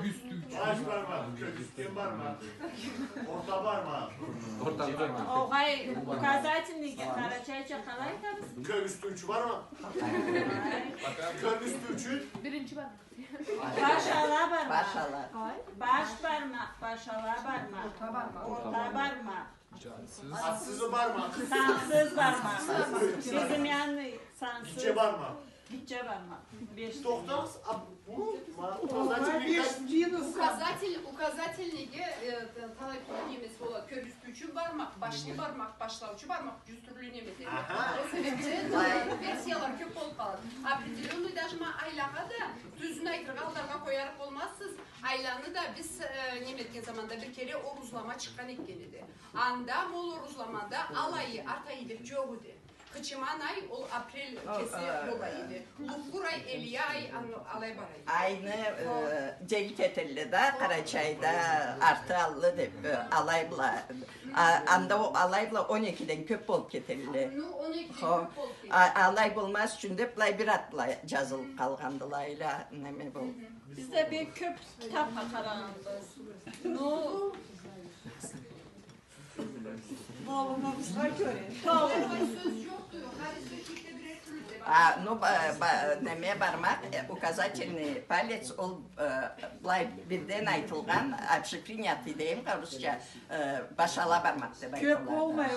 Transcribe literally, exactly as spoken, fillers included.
Баш бармакъ, кёргюзтген бармакъ, орта бармакъ. Орта бармакъ. Огъай, указательныйге къарачайча къалай айтабыз? Кёргюзтюучю бармакъ. Кёргюзтюучю. Биринчи бармакъ. Баш ала бармакъ. Баш ала. Баш бармакъ, баш ала бармакъ. Орта бармакъ. Орта бармакъ. Сансыз бармакъ. Сансыз бармакъ. Безымянный, сансыз. Гитче бармакъ. Гитче бармакъ. Беш. Тохтагъыз, а бу ма-, указательный беш ка-, дейбиз. Указатель-, указательныйге, э, т-, талай тюрлю немеси болады. Кёргюзтюучю бармакъ, башлы бармакъ, башлаучу бармакъ, джюз тюрлю неме этеди. Аха. Ол себепден, э, версиялар кёб болуб къалады. Определённый даже ма айлагъа да тюзюн айтыргъа, алдаргъа къоярыкъ болмазсыз. Айланы да биз, э, неме этген заманда бир кере орузлама чыкъгъан этген эди. Анда ма ол орузламада ал айы, арт айы деб джокъ эди. Хычыман ай ол апрель кеси бола эди. Луккур ай, элия ай, ан-, алай бара эди. Айны, э, джел кетелле да, Къарачайда арты аллы деб, э, алай бла. А, анда ол алай бла он экиден кёб болуб кетелле. Ну, он экиден кёб болуб кетелле. А, алай болмаз ючюн деб, былай бир ат бла джазылыб къалгъандыла, айла неме болуб. Биз да бек кёб китабха къарагъанбыз. Ну, Болумубузгъа кёре. А, ну, ба-, ба-, неме бармакъ, э, указательный палец, ол, э, былай бирден айтылгъан, общепринятый дейим, орусча, э, баш ала бармакъ деб айтылады. Кёб болмай,